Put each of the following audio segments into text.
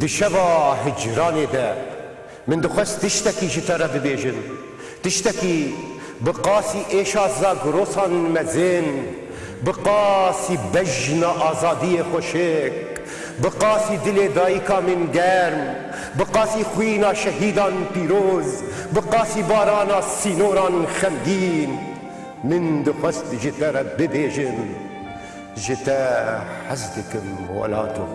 Di şeva hicranê de min dixwest tiştekî ji te re bibêjim, tiştekî bi qasî êşa Zagrosan mezin, bi qasî bejna azadiyê xweşik, bi qasî dilê dayika min germ, bi qasî xwîna şehîdan pîroz, bi qasî barana sînoran xemgîn. Min dixwest ji te re bibêjim, ji te hez dikim welato.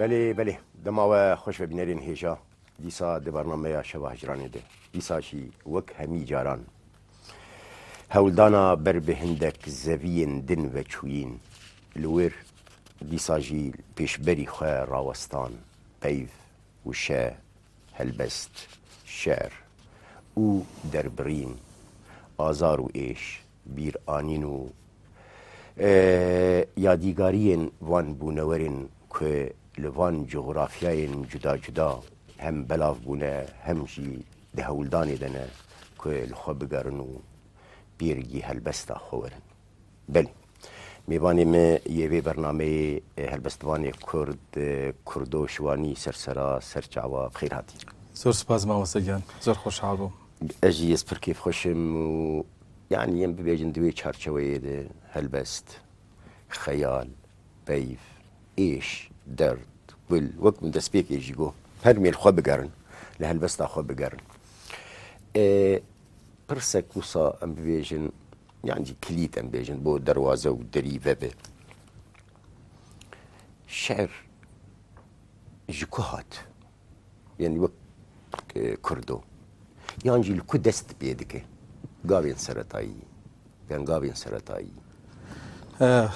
Belê belê dema we xweş ve bînerên hêja dîsa di bernameya şeva hicranê de dîsa jî wek hemî caran hewldana ber bi hindek zeviyên din ve çûyîn li wir Dîsa jî li pêşberî xwe rawestan, peyv, wişe, helbest, şi'r û derbirîn, azar û êş, bîranîn û yadîgariyên van bûnewerên ku li van cografyayên cuda cuda hem belav bûne hem jî di hewldanê de ne ku li xwe bigerin û pêrgî helbesta xwe werin. Belê. Mêvanê me yê vê bernameyê helbestvanê Kurd Kurdo Şivanî ser sera ser çawa bi xêr hatî. Zor spas mamoste giyan. Zor xweşhal bûm. Ez jî ez pir kêfxweş im û yanî em bibêjin di wê çarçeweyê de helbest, xeyal, peyv, êş, derd, gul wek min destpêkê jî got her mê li xwe bigerin, li helbesta xwe bigerin. Pirsek wisa em bibêjin Yan jî kilît em bêjin bo derwaze û derî vebe. Şer ji ku hat? Yanî wek Kurdo. Yan jî li ku dest pê dike? Gavên seretayî, pengavên seretayî.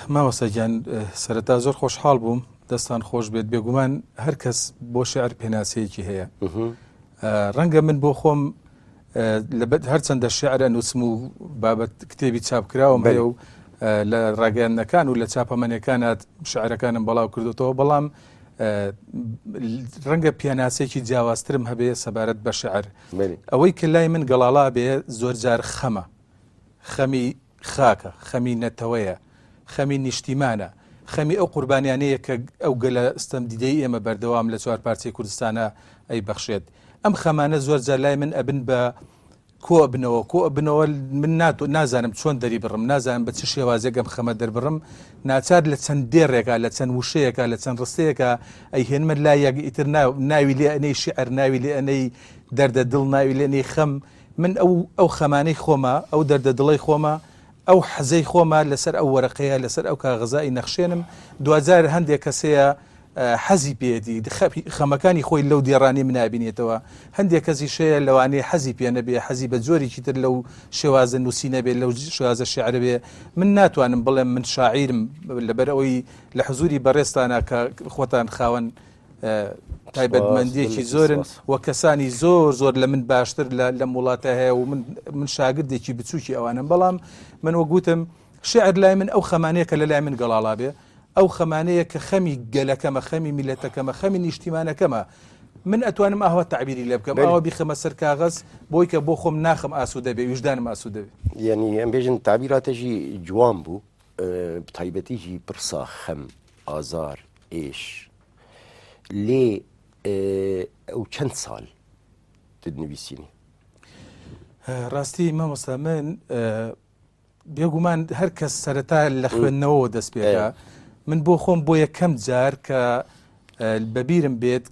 Mamoste giyan sereta zor xweşhal bûm. Destan xweş bêt. Bêguman her kes bo şi'r pênaseyekî heye. Renge min bo xom هەرچەندە شیعر ئەنووسم و بابەت کتێبی چاپکراوم هەیە و لە ڕاگەیاندنەکان و لە چاپەمەنیەکانە شعرەکانم بەڵاو کردوتەوە بەڵام ڕەنگە پێناسێکی جیاوازترم هەبێ سەبارەت بە شعر ئەوەی کە لای من گەڵاڵا بێ زۆر جار خەمە خەمی خاکە، خەمی نەتەوەیە، خەمی نیشتیمانە، خەمی ئەو قوربانیانەیە کە ئەو گەلە ستەمدیدەی ئێمە بەردەوام لە چوارپارچەی کوردستانا ئەیبەخشێت. ئەم خەمانە زۆر جار لای من ئەبن بە کۆ ئەبنەوە، کۆ ئەبنەوە من ناتۆ نازانم چۆن دەریبڕم، نازانم بە چ شێوازێک ئەم خەمە دەربڕم، ناچار لە چەند دێڕێکا، لە چەند وشەیەکا، لە چەند ڕستەیەکا ئەیهێنمە لای یەک، ئیتر ناوی لێ ئەنێی شیعر، ناوی لێ ئەنێی دەردە دڵ، ناوی لێ ئەنێی خەم، من ئەو ئەو خەمانەی خۆمە، ئەو دەردە دڵەی خۆمە، ئەو حەزەی خۆمە لەسەر ئەو وەرەقەیە، لەسەر ئەو کاغەزە ئەینەخشێنم، دواجار هەندێک کەس هەیە حەزی پێیەتی، خەمەکانی خۆی لەو دێڕانەی من ئەبینێتەوە، هەندێک کەسیش هەیە لەوانەیە حەزی پێ نەبێ، حەزی بە جۆرێکی تر لەو شێوازە نووسینە بێ، لەو شێوازە شیعرە بێ، من ناتوانم بڵێم من شاعیرم لەبەر ئەوەی لە حزووری بەڕێزتانا کە خۆتان خاوەن تایبەتمەندیەکی زۆرن و کەسانی زۆر زۆر لە من باشتر لەم وڵاتە هەیە و من من شاگردێکی بچووکی ئەوانم بەڵام من وەگوتم شعر لای من ئەو خەمانەیە کە لە لای من گەڵاڵا بێ ئەو خەمانەیە کە خەمی گەلەکەمە خەمی میلەتەکەمە خەمی نیشتیمانەکەمە من ئەتوانم ئاوا تعبیری لێ بکەم ئەوە بیخەمە سەر کاغەز بۆی کە بۆ خۆم ناخم ئاسوودە بێ ویژدانم ئاسوودە بێ یعنی ئەم بێژن تعبیراتەژی جوان بوو بتایبەتی ژی پرسا خەم ئازار ئێش لێ ئەو چەند ساڵ نوویسینی؟ ڕاستی مامۆستا من بێگومان هەر کەس سەرەتا لە خوێندنەوەەوە دەست پێکە من بۆ خۆم بۆ یەکەم جار کە بەبیرم بێت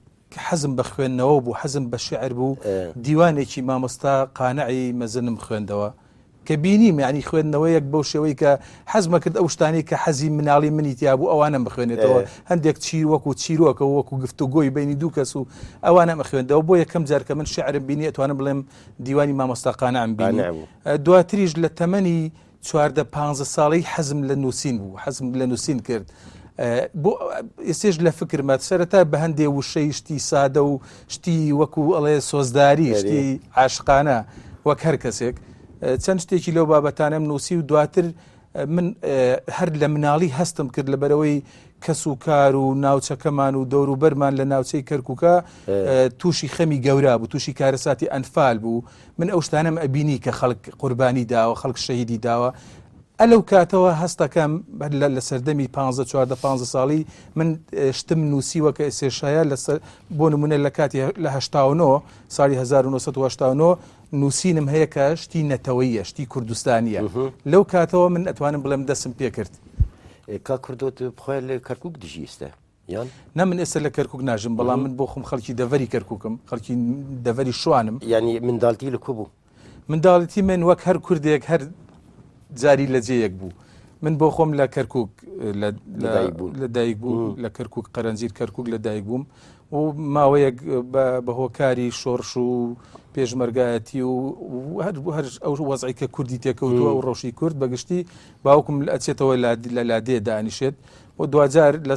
حەزم بە خوێندنەوە بوو حەزم بە شعر بوو دیوانێکی مامۆستا قانعی مەزنم خوێندەوە کە بینیم یانی خوێندنەوەیەک بەو شێوەی کە حەزمە کرد ئەو شتانەی کە حەزی مناڵی منی تیا بوو ئەوانەم بخوێنێتەوە هەندێک چیر وەکو چیرۆکە و وەکو گفتوگۆی بینی دوو کەس و ئەوانەم ئەخوێندەوە بۆ یەکەم جار کە من شعرم بینی ئەتوانم بڵێم دیوانی مامۆستا قانعم بینی دواتریش لە تەمەنی 14 15 ساڵی حەزم لە نووسین بوو حەزم لە نووسین کرد بۆ ئێستێش لە فکرمە سەرەتا بە هەندێ وشەی شتی سادە و شتی وەکو ئەڵێ سۆزداری شتی عاشقانە وەک هەر کەسێک چەند شتێکی لەو بابەتانەم نووسی و دواتر من هەر لە مناڵی هەستم کرد لەبەرەوەی کەس و کار و ناوچەکەمان و دەوروبەرمان لە ناوچەی کەرکووکە تووشی خەمی گەورە بوو تووشی کارەساتی ئەنفال بوو من ئەو شتانەم ئەبینی کە خەڵک قوربانی داوە خەڵک شەهیدی داوە ئەلەو کاتەوە هەستەکەم لە سەردەمی پ 14 پ ساڵی من شتم نووسیوە کە ئێسێشایە لەسەر بۆ نمونە لە کاتی لە 1970 ساڵی 1970 نووسینم هەیە کە شتی نەتەوەیە شتی کوردستانیە لەو کاتەوە من ئەتوانم بڵێم دەسم پێکرد کاک کوردۆ تو بخۆی لە کەرکوک دژی ئێستا یان؟ نا من ئێستا لە کەرکوک ناژم بەڵام من بۆ خۆم خەڵکی دەڤەری کەرکوکم خەڵکی دەڤەری شوانم. یانی منداڵتی لە کوو بوو؟ منداڵیتی من وەک هەر کوردێک هەر جاری لە جێیەک بوو من بۆ خۆم لە کەرکوک لە دایک بوو لە کەرکوک قەرەنجیر کەرکوک لە دایک بووم و ماوەیەک بە هۆکاری شۆڕش و پێشمەرگایەتی و هەر ئەو وەزعی کە کوردی تێکەوتووە و ڕەوشی کورد بەگشتی باوکم ئەچێتەوە لە لادێ دانیشێت و دواجار لە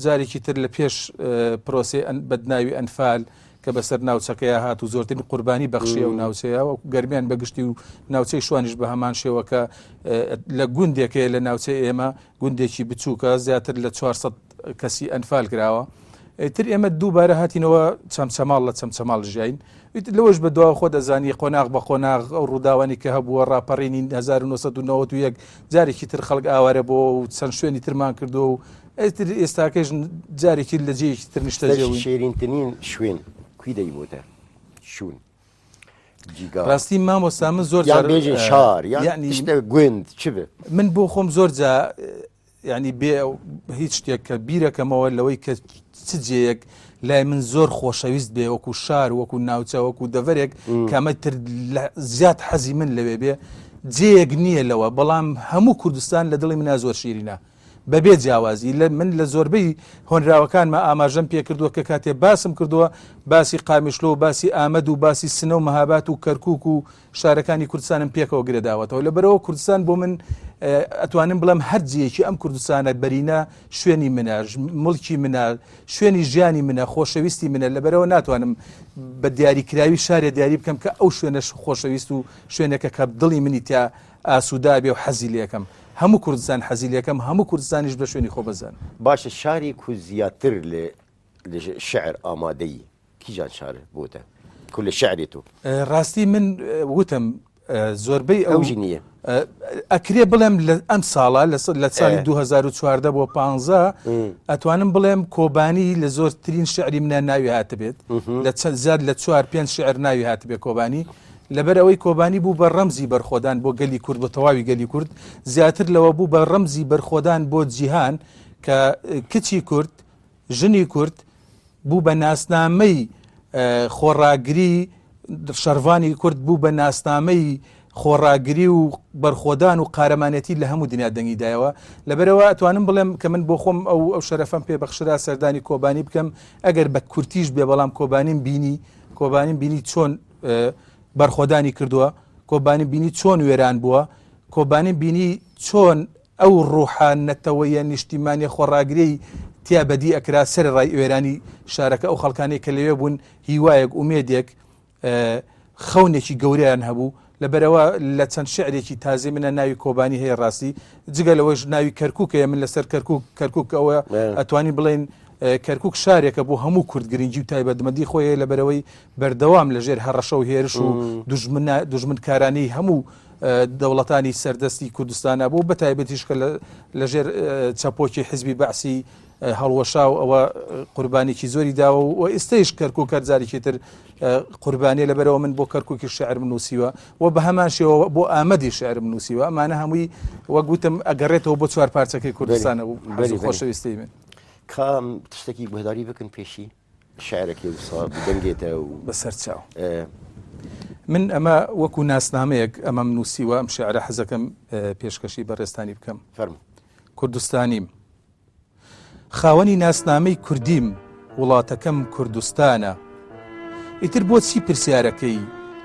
جارێکی تر لە پێش پرۆسەی بەدناوی ئەنفال کە بەسەر ناوچەکەیا هات و زۆرترین قوربانی بەخشی ئەو ناوچەیە و گەرمیان بەگشتی و ناوچەی شوانیش بە هەمان شێوەکە لە گوندێکەیە لە ناوچەی ئێمە گوندێکی بچووکە زیاتر لە 400 کەسی ئەنفال کراوە ئیتر ئێمە دووبارە هاتینەوە چەمچەماڵ لە چەمچەماڵ ژیاین ئیتر لەوەش بە دوا خۆ دەزانی قۆناغ بە قۆناغ ئەو ڕووداوانی کە هەبووە ڕاپەڕینی 1991 جارێکی تر خەڵک ئاوارە بۆ و چەند شوێنی ترمان کردو و ئیتر ئێستاکەش جارێکی لە جێیەکی تر نیشتەجێ بووین. شیرینترین شوێن کوی دەی بۆتە شوون جیگا ڕاستی مامۆستا من زۆر یان بێژین شار یان یعنی شتە گوند چ بێ من بۆ خۆم زۆر جا یعنی بێ هیچ شتێک کە بیرەکەمەوە لەوەی کە چ جێیەک لای من زۆر خۆشەویست بێ وەکو شار وەکو ناوچە وەکو دەڤەرێک کەمە تر زیاد حەزی من لەوێ بێ جێیەک نییە لەوە بەڵام هەموو کوردستان لە دڵی منا زۆر شیرینە بەبێ جیاوازی لە من لە زۆربەی هۆنراوەکانما ئاماژەم پێکردووە کە کاتێ باسم کردووە باسی قامیشلۆ و باسی ئامەد و باسی سنە و مەهابات و کەرکوک و شارەکانی کوردستانم پێکەوە گرێداوەتەوە لەبەرئەوە کوردستان بۆ من ئەتوانم بڵێم هەر جێیەکی ئەم کوردستانە بەرینە شوێنی منە مڵکی منە شوێنی ژیانی منە خۆشەویستی منە لەبەرەوە ناتوانم بە دیاریکراوی شارێ دیاری بکەم کە ئەو شوێنەش خۆشەویست و شوێنێکە کە دڵی منی تیا ئاسوودە بێ و حەزی لێکەم هەموو کوردستان حەزی لێکەم هەموو کوردستانیش بە شوێنی خۆ بەزانم. باشە شاری کو زیاتر لە شعر ئامادەی کیژان شار بۆتە کو لە شعری تۆ؟ ڕاستی من وتم زۆربەی ئەو ژی نییە. ئەکرێ بڵێم لە ئەم ساڵە لە ساڵی 2014 بۆ 15 ئەتوانم بڵێم کۆبانی لە زۆرترین شعری منە ناوی هاتبێت لە چەند زیاد لە چوار پێنج شعر ناوی هاتبێ کۆبانی لەبەر ئەوەی کۆبانی بوو بە ڕەمزی بەرخۆدان بۆ گەلی کورد بۆ تەواوی گەلی کورد زیاتر لەوە بوو بە ڕەمزی بەرخۆدان بۆ جیهان کە کچی کورد ژنی کورد بوو بە ناسنامەی خۆڕاگری شەڕڤانی کورد بوو بە ناسنامەی خۆڕاگری و بەرخۆدان و قارەمانێتی لە هەموو دنیا دەنگی دایەوە لەبەرەوە ئەتوانم بڵێم کە من بۆ خۆم ئەو ئەو شەرەفەم پێ بەخشرا سەردانی کۆبانی بکەم ئەگەر بە کورتیش بێ بەڵام کۆبانیم بینی کۆبانیم بینی چۆن بەرخۆدانی کردووە کۆبانی بینی چۆن وێران بووە کۆبانی بینی چۆن ئەو ڕوحە نەتەوەیە نیشتیمانیە خۆڕاگریەی تیا بەدی ئەکرا سەرەڕای وێرانی شارەکە ئەو خەڵکانەی کە لەوێ بوون هیوایەک ئومێدێک خەونێکی گەورەیان هەبوو لەبەرەوە لە چەند شعرێکی تازی منە ناوی کۆبانی هەیە ڕاستی جگە لەوەش ناوی کەرکک هەیە من لەسەر کەرکک کەرکک ئەوە ئەتوانی بڵێن کەرکک شارێکە بۆ هەموو کورد گرنگی و تایبەتمەندی خۆی لەبەرەوەی بەردەوام لەژێر هەڕەشە و هێرش و دوژمنکارانەی هەموو دەوڵەتانی سەردەستی کوردستانە بوو بە تایبەتیش کە لەژێر چەپۆکی حزبی بەعسی هەڵوەشا و ئەوە قوربانێکی زۆری داوە و ئێستەیش کەرکک هەر جارێکی تر قوربانیە لەبەرەوە من بۆ کەرککی شعرم نووسیوە و بە هەمان شێوە بۆ ئامەدی شعرم نووسیوە ئەمانە هەمووی وەک وتم ئەگەڕێتەوە بۆ چوار پارچەکەی کوردستانە و خۆشەویستی من. کام تشتێکی گوهداری بکەن پێشی؟ شعرەکەی وسا بدەنگێتە و بەسەر چاو من ئەمە وەکو ناسنامەیەک ئەمەم نووسیوە ئەم شعرە حەزەکەم پێشکەشی بەڕێزتانی بکەم فەرموو. کوردستانیم خاوەنی ناسنامەی کوردیم وڵاتەکەم کوردستانە ئیتر بۆچی پرسیارەکەی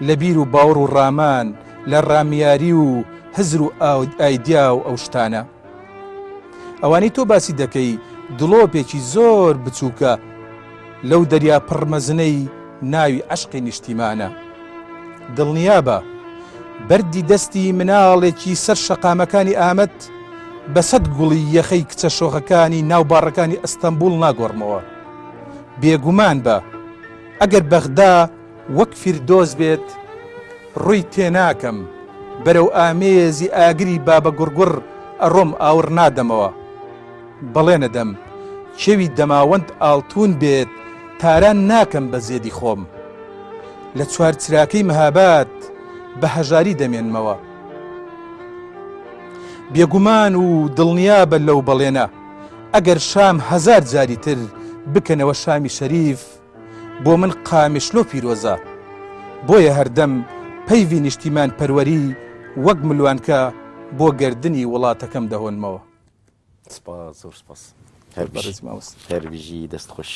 لە بیر و باوەڕ و ڕامان لە ڕامیاری و هزر و ئایدیا و ئەو شتانە ئەوانەی تۆ باسی دەکەی دڵۆپێکی زۆر بچووکە لەو دەریا پڕ مەزنەی ناوی عەشقی نیشتیمانە. دڵنیابە بەردی دەستی مناڵێکی سەر شەقامەکانی ئامەد بە سەت گوڵی یەخەی کچە شۆخەکانی ناو باڕەکانی ئەستەمبوڵ ناگۆڕمەوە. بێگومان بە، ئەگەر بەغدا وەک فیردۆس بێت، ڕووی تێناکەم، بەرەو ئامێزی ئاگری بابەگوڕگوڕ ئەڕۆم ئاوڕ نادەمەوە. بەڵێنەدەم، کێوی دەماوەند ئاڵتوون بێت، تاران ناکەم بە زێدی خۆم. لە چوارچراکەی مەهاباد بە هەژاری دەمێنمەوە. بێگومان و دڵنیابە لەو بەڵێنە، ئەگەر شام هەزار جاری تر بکەنەوە شامی شەریف، بۆ من قامیشلۆ پیرۆزە. بۆیە هەردەم پەیڤی نیشتیمان پەروەری وەک ملوانکە بۆ گەردنی وڵاتەکەم دەهۆنمەوە. سپاس زۆر سپاس. هەر بژی. بەڕێزی مامۆستا. هەر بژی دەست خۆش.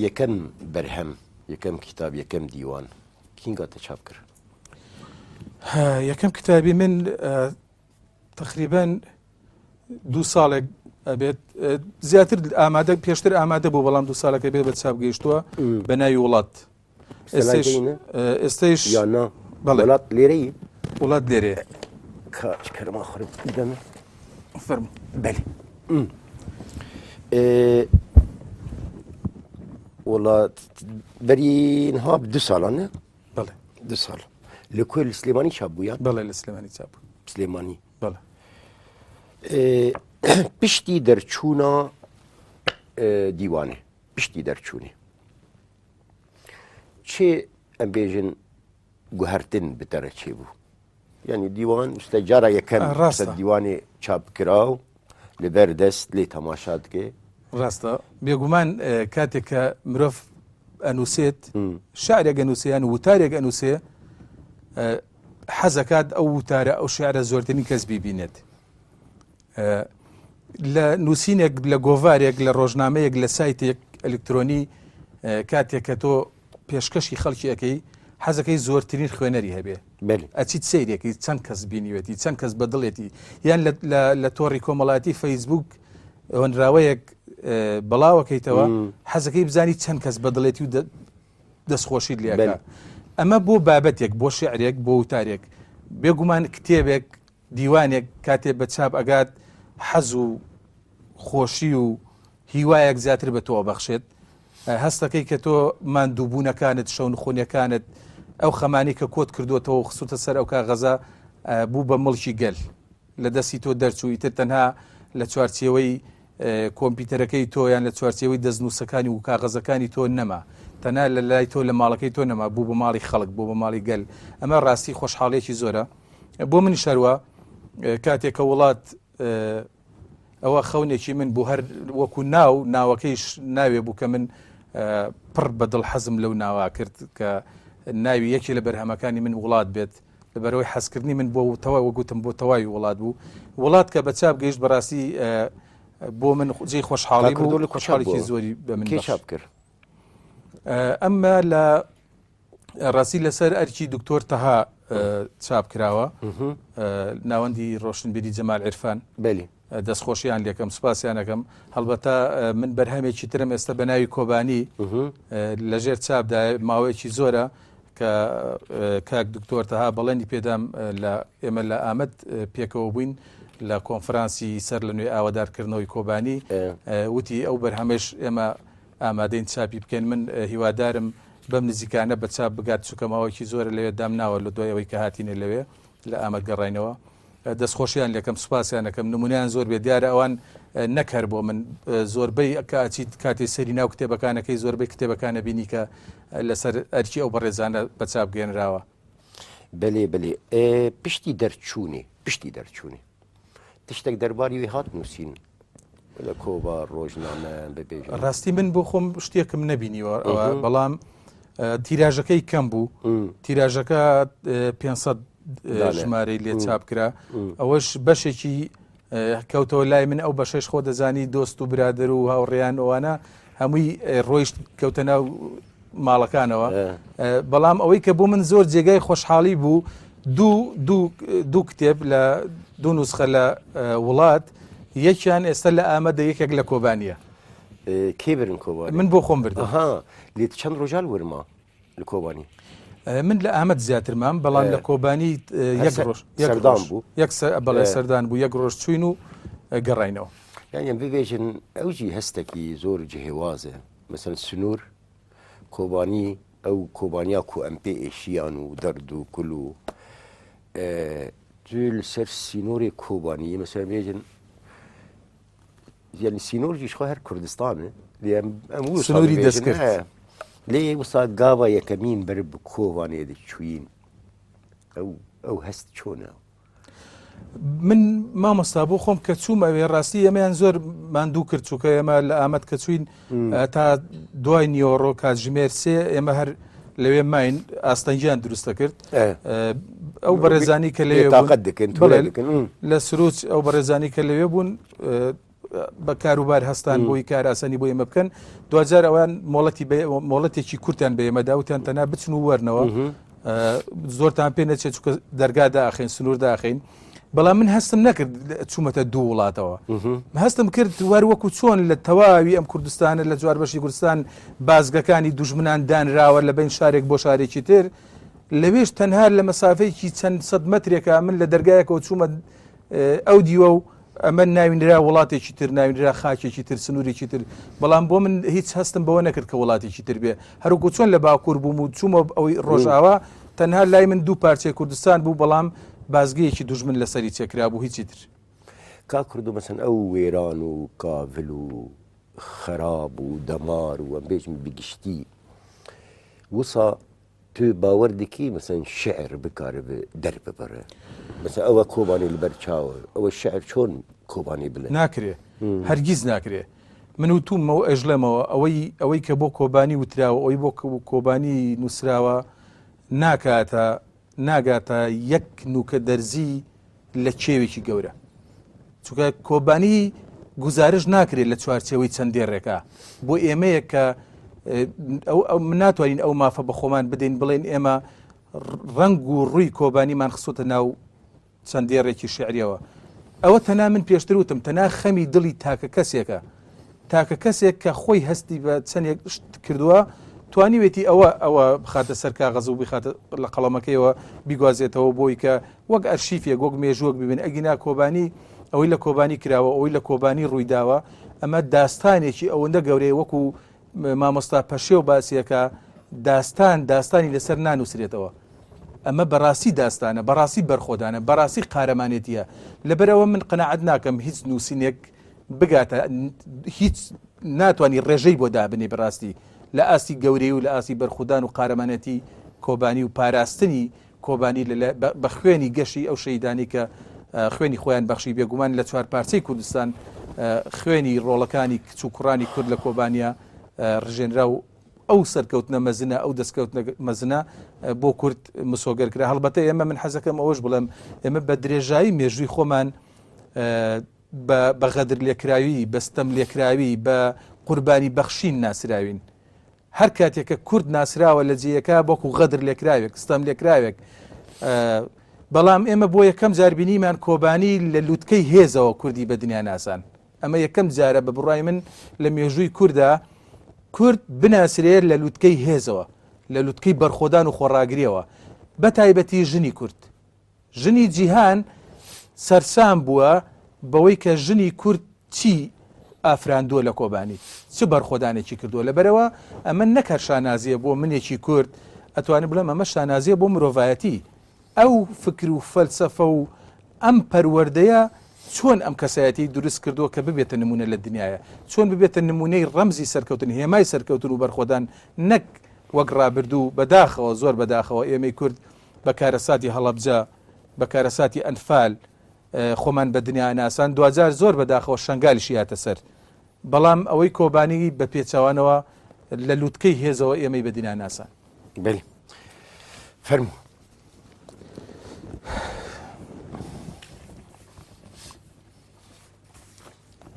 یەکەم بەرهەم یەکەم کتاب یەکەم دیوان کینگا تە چاپ کرد؟ یەکەم کتابی من تقریبا دوو ساڵێک ئەبێت زیاتر ئامادە پێشتر ئامادە بوو بەڵام دوو ساڵەکە بێ بە چاپ گەیشتووە بە ناوی وڵات ئێستەیش وڵات لێرەی وڵات لێرێ کەرما خرب دەمە فەرموو بەێ وڵات بەری نها دو ساڵانە بەڵێ دو ساڵ لە کوێ لە سلێمانی چاپ بوو یان بەڵێ لە سلێمانی چاپ بوو سلێمانی بەڵێ پشتی دەرچوونە دیوانێ پشتی دەرچوونێ چێ ئەم بێژن گوهرتن بتەرە چێ بوو یعنی دیوان شتە جارە یەکەم ڕاستە دیوانی چاپ کراو لەبەر دەست لێ تەماشا دکێ ڕاستە بێگومان کاتێک کە مرۆڤ ئەنووسێت شعرێک ئەنووسێ یان وتارێک ئەنووسێ حەزەکات ئەو وتارە ئەو شعرە زۆرترین کەس بیبینێت لە نووسینێک لە گۆڤارێک لە ڕۆژنامەیەک لە سایتێک ئەلکترۆنی کاتێک کە تۆ پێشکەشی خەڵکی ئەکەی حەزەکەی زۆرترین خوێنەری هەبێ ئەچیت سەیرێکی چەند کەس بینیوێتی چەند کەس بەدڵێتی یان لە تۆڕی کۆمەڵاتی فەیسبوک هۆنراوەیەک بەڵاوەکەیتەوە حەزەکەی بزانی چەند کەس بەدڵێتی و دەستخۆشیت لەکە ئەمە بۆ بابەتێک بۆ شعرێک بۆ وتارێک بێگومان کتێبێک دیوانێک کاتێ بە چاپ ئەگات حەز و خۆشی و هیوایەک زیاتر بە تۆ ئەبەخشێت، هەستەکەی کە تۆ ماندووبوونەکانت، شەونخونیەکانت، ئەو خەمانەی کە کۆت کردووەتەوە و خستووتە سەر ئەو کاغەزە بوو بە مڵکی گەل، لە دەستی تۆ دەرچوو، ئیتر تەنها لە چوارچێوەی کۆمپیوتەرەکەی تۆ یان لە چوارچێوەی دەستنووسەکانی و کاغەزەکانی تۆ نەما، تەنها لە لای تۆ لە ماڵەکەی تۆ نەما، بوو بە ماڵی خەڵک، بوو بە ماڵی گەل. ئەمە ڕاستی خۆشحاڵیەکی زۆرە بۆ منیش هەروا کاتێک کە وڵات ئەوە خەونێکی من بوو هەر وەکو ناو ناوەکەیش ناوێ بوو کە من پڕ بە دڵ حەزم لەو ناوا کرد کە ناوی یەکێ لە بەرهەمەکانی من وڵات بێت لەبەرەوەی حەزکردنی من بۆ تەوا وەگوتم بۆ تەواوی وڵات بوو وڵات کە بە چاپ گەیشت بەڕاستی بۆ من جێی خۆشحاڵی بوو لە خۆشحاڵێکی زۆری بە من چاپ کرد ئەمە لە ڕاستی لەسەر ئەرکی دکتۆر تەها چاپ کراوە ناوەندی ڕۆشنبیری جەمال عرفان بەلی دەستخۆشیان لەکەم سوپاسیانەکەم هەڵبەتە من بەرهەمێکی ترم ئێستا بە ناوی کۆبانی لەژێر چاپدا ماوەیەکی زۆرە کە کاک دکتۆر تەها بەڵێنی پێدام لە ئێمە لە ئامد پێکەوە بووین لە کۆنفرانسی سەر لە نوێ ئاوەدارکردنەوەی کۆبانی وتی ئەو بەرهەمەش ئێمە ئامادەین چاپی بکەین من هیوادارم بەم نزیکانە بە چاپ بگات چونکە ماوەیەکی زۆرە لەوێ دامناوە لە دوای ئەوەی کە هاتینە لەوێ لە ئامەد گەڕاینەوە دەستخۆشیان لەکەم سوپاسیان ئەکەم نمونیان زۆر بێ دیارە ئەوان نەک هەر بۆ من زۆربەی کە ئەچیت کاتێ سەری ناو کتێبەکانەکەی زۆربەی کتێبەکانە بینی کە لەسەر ئەرکی ئەو بەڕێزانە بە چاپ گەێنراوە. بەلێ بەلێ پشتی دەرچوونێ پشتی دەرچوونێ تشتێک دەرباری وی هات نووسین لە کۆڤار ڕۆژنامە ببێژن. ڕاستی من بۆ خۆم شتێکم نەبینیوە بەڵام تیراژەکەی کەم بوو تیراژەکە 500 ژمارەی لێ چاپ کرا ئەوەش بەشێکی کەوتەوە لای من ئەو بەشەش خۆ دەزانی دۆست و برادر و هاوڕێیان ئەوانە هەمووی ڕۆیشت کەوتە ناو ماڵەکانەوە بەڵام ئەوەی کە بۆ من زۆر جێگای خۆشحاڵی بوو دوو دوو دوو کتێب لە دوو نوسخە لە وڵات یەکیان ئێستا لە ئامەدە یەکێک لە کۆبانیە کێ برن کۆبانی من بۆ خۆم بردم ها لێت چەند ڕۆژال ورما لە کۆبانی؟ من لە ئامەد زیاتر مام بەڵام لە کۆبانی یەک ڕۆژ سەردان بوو یەک بەڵێ سەردان بوو یەک ڕۆژ چوین و گەڕینەوە. یانی ئەم ببێژن ئەو جی هەستێکی زۆر جهێوازە مەسەن سنوور کۆبانی ئەو کۆبانیا کو ئەم پێ ئێشیان و دەرد و کول و تو لەسەر سینۆری کۆبانی مەسەن بێژن یعنی سینۆر جیش خۆ هەر کوردستانە لێ ئەم سنووری دەستکرد لێ وسا گاوا یەکەمین بەر بە کۆبانێ دەچوین ئەو ئەو هەست چۆنە؟ من مامۆستا بۆ خۆم کە چووم ئەوێ ڕاستی ئێمەیان زۆر ماندوو کرد چووکە ئێمە لە ئامەد کە چوین تا دوای نیۆڕۆ کاتژمێر سێ ئێمە هەر لەوێ ماین ئاستەنگیان دروستە کرد ئەو بەڕێزانی کە لەوێ تاقەت دەکەن لە سروچ ئەو بەڕێزانی کە لەوێ بوون بە کاروبار هەستان بۆی کارئاسانی بۆ ئێمە بکەن دوجار ئەوان مۆڵەتی مۆڵەتێکی کورتیان بە ئێمەدا وتیان تەنها بچن و وەرنەوە زۆرتان پێ نەچێت چکە دەرگا داخین سنوور داخین بەڵام من هەستم نەکرد چوومەتە دوو وڵاتەوە هەستم کرد وەر وەکو چۆن لە تەواوی ئەم کوردستانە لە جوار بەشی کوردستان بازگەکانی دوژمنان دانراوە لە بین شارێک بۆ شارێکی تر لەوێش تەنها لە مەسافەیەکی چەند سەد مەترێکە من لە دەرگایەکەوە چوومە ئەو دیوە و ئەمە ناوی نرا وڵاتێکی تر، ناوی نرا خاکێکی تر، سنوورێکی تر، بەڵام بۆ من هیچ هەستم بەوە نەکرد کە وڵاتێکی تر بێ. هەروەکو چۆن لە باکوور بووم و چوومە ئەوی ڕۆژئاوا، تەنها لای من دوو پارچەی کوردستان بوو، بەڵام بازگەیەکی دوژمن لەسەری چێکرابوو، هیچی تر. کاک کوردۆ مەسەن ئەو وێران و کاڤل و خەراب و دەمار و ئەم بێژم بگشتی وسا تو باوەر دکی مەسەن شعر بکاربێ دەرببڕێ مەسەن ئەوە کۆبانی لەبەر چاوە ئەوە شعر چۆن کۆبانی بڵێ؟ ناکرێ هەرگیز ناکرێ من وتومەوە ئێژڵێمەوە ئەوەی ئەوەی کە بۆ کۆبانی وتراوە ئەوی بۆ کۆبانی نووسراوە ناکاتە ناگاتە یەک نوکە دەرزی لە کێوێکی گەورە چونکە کۆبانی گوزارش ناکرێت لە چوارچێوەی چەند دێڕێکە بۆ ئێمەیە کە ئەو ناتوانین ئەو مافە بە خۆمان بدەین بڵێن ئێمە ڕنگ و ڕووی کۆبانیمان خسۆتە ناو چەند دێڕێکی شعریەوە ئەوە تەنا من پێشتر وتم تەنا خەمی دڵی تاکە کەسێکە تاکە کەسێک کە خۆی هەستی بە چەندێک شت کردووە توانیوێتی ئەوە ئەوە بخاتە سەر کاغەز و بخاتە لە قەڵەمەکەیەوە بیگوازێتەوە بۆی کە وەک ئەرشیفێک وەک مێژووەک ببین ئەگینا کۆبانی ئەوەی لە کۆبانی کراوە ئەوەی لە کۆبانی ڕوویداوە ئەمە داستانێکی ئەوەندە گەورەیە وەکو مامۆستا پەشێو باسیەکە داستان داستانی لەسەر نانووسرێتەوە ئەمە بەڕاستی داستانە بەڕاستی بەرخۆدانە بەڕاستی قارەمانێتیە لەبەرەوە من قەناعەت ناکەم هیچ نووسینێک بگاتە هیچ ناتوانانی ڕێژەی بۆ دابنێ بەڕاستی لە ئاستی گەورەی و لە ئاستی بەرخودان و قارەمانەتی کۆبانی و پاراستنی کۆبانی بە خوێنی گەشی ئەو شەیدانی کە خوێنی خۆیان بەخشی بێگومان لە چوار پارچەی کوردستان خوێنی ڕۆڵەکانی کچ و کوڕانی کورد لە کۆبانیا ڕژێنرا و ئەو سەرکەوتنە مەزنە ئەو دەستکەوتنە مەزنە بۆ کورد مسۆگەر کرا هەڵبەتە ئێمە من حەزەکەم ئەوەش بڵێم ئێمە بە درێژایی مێژووی خۆمان بە غەدر لێکراوی بە ستەم لێکراوی بە قوربانی بەخشین ناسراوین هەر کاتێک کە کورد ناسراوە لە جێیەکە وەکو غەدر لێکراوێک ستەم لێکراوێک بەڵام ئێمە بۆ یەکەم جار بینیمان کۆبانی لە لوتکەی هێزەوە کوردی بە دنیا ناسان ئەمە یەکەم جارە بە بڕای من لە مێژووی کووردا کورد بناسرێت لە لوتکەی هێزەوە لە لوتکەی بەرخۆدان و خۆڕاگریەوە بە تایبەتی ژنی کورد ژنی جیهان سەرسام بووە بەوەی کە ژنی کورد چی ئافراندووە لە کۆبانی، چ بەرخۆدانێکی کردووە، لەبەرئەوە ئەمە نەک هەر شانازییە بۆ منێکی کورد، ئەتوانم بڵێم ئەمە شانازییە بۆ مرۆڤایەتی. ئەو فکر و فەلسەفە و ئەم پەروەردەیە چۆن ئەم کەسایەتیەی دروست کردووە کە ببێتە نموونە لە دنیایا، چۆن ببێتە نموونەی ڕەمزی سەرکەوتن، هێمای سەرکەوتن و بەرخۆدان، نەک وەک ڕابردوو، بەداخەوە، زۆر بەداخەوە ئێمەی کورد بە کارەساتی هەڵەبجە، بە کارەساتی ئەنفال خۆمان بە دنیا ناسان، دواجار زۆر بەداخەوە شەنگالیشی هاتە سەر. بەڵام ئەوەی کۆبانی بە پێچەوانەوە لە لوتکەی هێزەوە ئێمەی بە دنیا ناسان. بەلی فەرموو.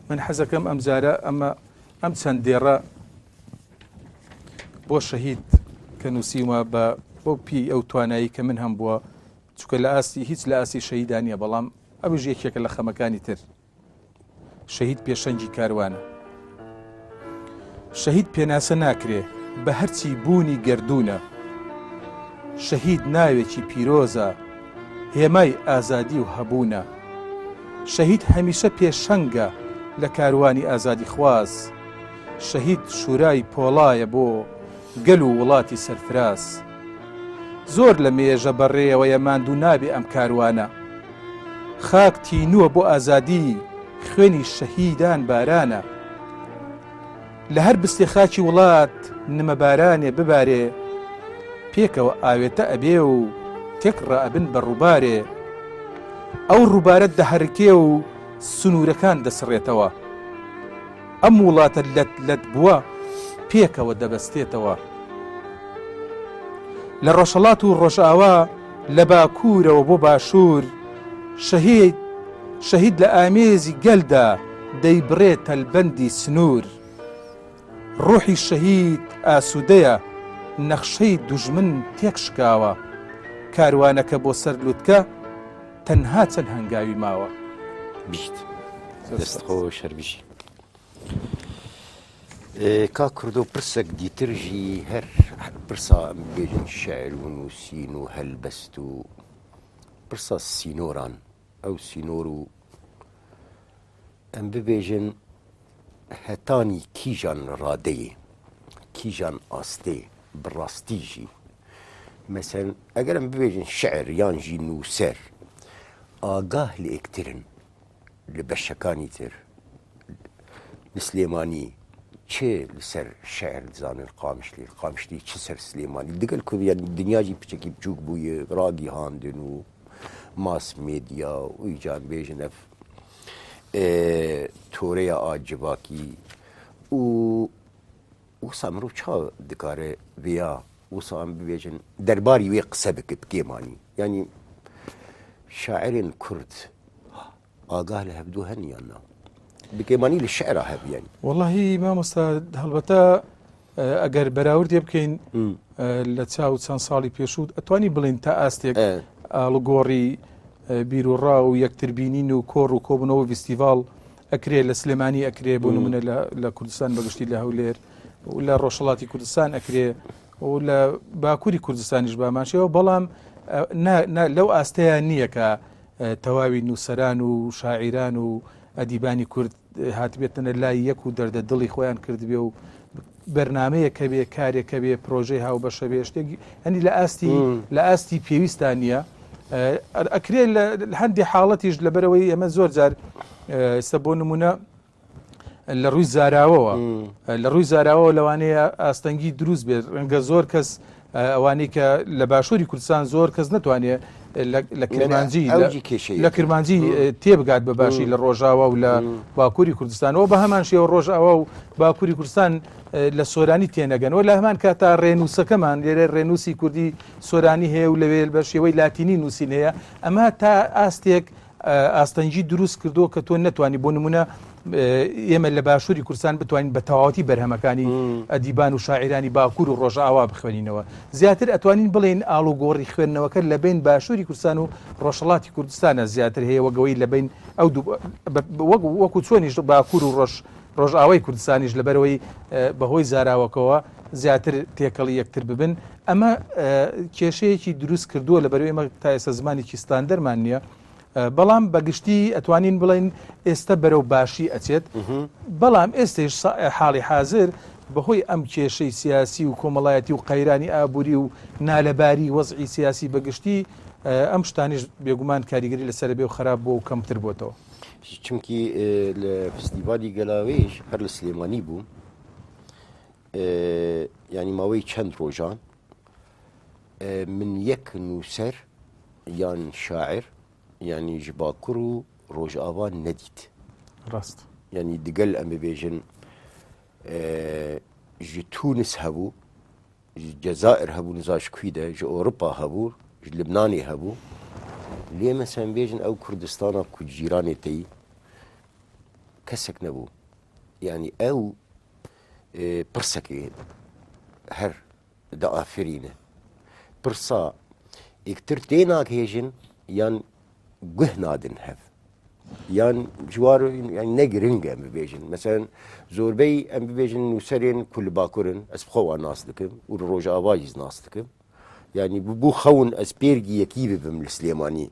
من حەزەکەم ئەمجارە ئەمە ئەم چەند دێڕە بۆ شەهید کە نووسیومە بە بەو پی ئەو توانایی کە من هەم بووە چکە لە ئاستی هیچ لە ئاستی شەهیدا نییە بەڵام ئەوش یەکێکە لە خەمەکانی تر شەهید پێشەنگی کاروانە شەهید پێناسە ناکرێ بە هەرچی بوونی گردونە. شەهید ناوێکی پیرۆزە، هێمای ئازادی و هەبوونە. شەهید هەمیشە پێشەنگە لە کاروانی ئازادیخواز. شەهید شورای پۆڵایە بۆ گەل و وڵاتی سەرفراز. زۆر لە مێژە بەڕێوەیە ماندوو نابێ ئەم کاروانە. خاک تینووە بۆ ئازادی خوێنی شەهیدان بارانە. لە هەر بستێ خاکی وڵات نمە بارانێ ببارێ پێکەوە ئاوێتە ئەبێ و تێکڕا ئەبن بە ڕووبارێ ئەو ڕووبارە دەهەرکێ و سنوورەکان دەسڕێتەوە ئەم وڵاتە لەت لەت بووە پێکەوە دەبەستێتەوە لە ڕۆژهەڵات و ڕۆژئاوا لە باکوورەوە بۆ باشوور شەهید شەهید لە ئامێزی گەلدا دەیبڕێ تەلبەندی سنوور ڕۆحی شەهید ئاسوودەیە نەخشەی دوژمن تێکشکاوە کاروانەکە بۆ سەر لوتکە تەنها چەند هەنگاوی ماوە. بژیت. دەست خۆش هەر بژی. کاک کوردۆ پرسەک دیتر ژی هەر پرسا ئەم بێژن شعر و نووسین و هەلبەست و پرسا سینۆران ئەو سینۆر و ئەم ببێژن هەتانی کیژان ڕادەیە کیژان ئاستێ بڕاستی ژی مەسەن ئەگەر ئەم ببێژن شعر یان ژی نووسەر ئاگاه لە یەکترن لە بەشەکانی تر لە سلێمانی چ لەسەر شعر دزانن قامشلی قامشلی چ سەر سلێمانی دگەل کو یان دنیاجی پچەکی بچووک بوویە ڕاگیهاندن و ماس مێدیا و ئیجان بێژن ئەف تۆرەیە ئا جڤاکی و وسا مرۆڤ چا دکارێ ڤیا وسا ئەم ببێژن دەرباری وێ قسە بکە بکێمانی یعنی شاعرên کورد ئاگاه لە هەڤدوو هەن یان نا بکێمانی لە شعرا هەب یعنی وەڵاهی مامۆستا هەڵبەتە ئەگەر بەراوردێ بکەین لە چاو چەند ساڵی پێشوو ئەتوانی بڵین تا ئاستێک ئاڵوگۆڕی بیرروڕا و یەکتربینین و کۆڕ و کۆبنەوە ڤستیڤاڵ ئەکرێ لە سلێمانی ئەکرێ بۆ نمونە لە کوردستان بەگشتی لە هەولێر و لە ڕۆژهەڵاتی کوردستان ئەکرێ و لە باکووری کوردستانیش بامانشەوە بەڵام لەو ئاستەیە نییە کە تەواوی نووسەران و شاعیران و ئەدیبانی کورد هاتبێتنە لای یەک و دەردە دڵی خۆیان کردبێ و بەرنمەیە کە بێ کارێکە بێ پرۆژەی هاوبەشە بێ شتێک هەنی لە ئاستی لە ئاستی پێویستان نییە ئەکرێ لە هەندێک حاڵەتیش لەبەرەوەی ئێمە زۆر جار ئێستا بۆ نمونە لە ڕووی زاراوەوە لە ڕووی زاراوەوە لەوانەیە ئاستەنگی دروست بێت ڕەنگە زۆر کەس ئەوانەی کە لە باشووری کوردستان زۆر کەس نتوانێت لە کرمانجی لە کرمانجی تێبگات بە باشی لە ڕۆژاوا و لە باکووری کوردستانەوە بە هەمان شێوە ڕۆژاوا و باکووری کوردستان لە سۆرانی تێنەگەنەوە لە هەمان کاتا ڕێنووسەکەمان لێرە ڕێنووسی کوردی سۆرانی هەیە و لەوێ بە شێوەی لاتینی نووسین هەیە ئەمە تا ئاستێک ئاستەنگی دروست کردووە کە تۆ نەتوانی بۆ نمونە ئێمە لە باشووری کوردستان بتوانین بە تەواوەتی بەرهەمەکانی ئەدیبان و شاعیرانی باکوور و ڕۆژئاوا بخوێنینەوە زیاتر ئەتوانین بڵێین ئاڵوگۆڕی خوێندنەوەکە لە بین باشووری کوردستان و ڕۆژهەڵاتی کوردستانە زیاتر هەیە وەگەوەی لە بین ئەو وەک وەکو چۆنیش باکوور و ڕۆژ ڕۆژئاوای کوردستانیش لەبەرەوەی بەهۆی زاراوەکەوە زیاتر تێکەڵی یەکتر ببن ئەمە کێشەیەکی دروست کردووە لەبەرەوەی ئێمە تا ئێستا زمانێکی ستاندەرمان نییە بەڵام بەگشتی ئەتوانین بڵین ئێستا بەرەو باشی ئەچێت بەڵام ئێستش حاڵی حاضر بەهۆی ئەم کێشەی سیاسی و کۆمەڵایەتی و قەیرانی ئابووری و نالەباری وەزعی سیاسی بەگشتی ئەم شتانیش بێگومان کاریگەری لەسەر بێ و خراپ بۆ و کەمتر بۆتەوە. چونکی لە فستیڤالی گەلاوێژ هەر لە سلێمانی بووم ینی ماوەی چەند ڕۆژان من یەک نووسەر یان شاعر ینی ji باکوور و ڕۆژئاوا نەدیت ڕاست ینی دگەل ئەم ببێژن ji تونس هەبوو ji جەزائر هەبوو نزا ji کوی دە ji ئەوروپا هەبوو ji لبنانێ هەبوو لێ مەسەن بێژن ئەو کوردستانە کو جیرانێ تەی کەسێک نەبوو یعنی ئەو پرسەکەی هەر دەئافرینە پرسا یەکتر تێ ناگهێژن یان گوه نادن هەv یان جوار یان نەگرنگە ئەم ببێژن مەسەن زۆربەی ئەم ببێژن نووسەرێن کو لە باکورن ئەس بخۆ وان ناس دکم و لە ڕۆژئاواییز ناس دکم. یانی ببوو خەون ئەز پێرگی یەکی ببم لە سلێمانی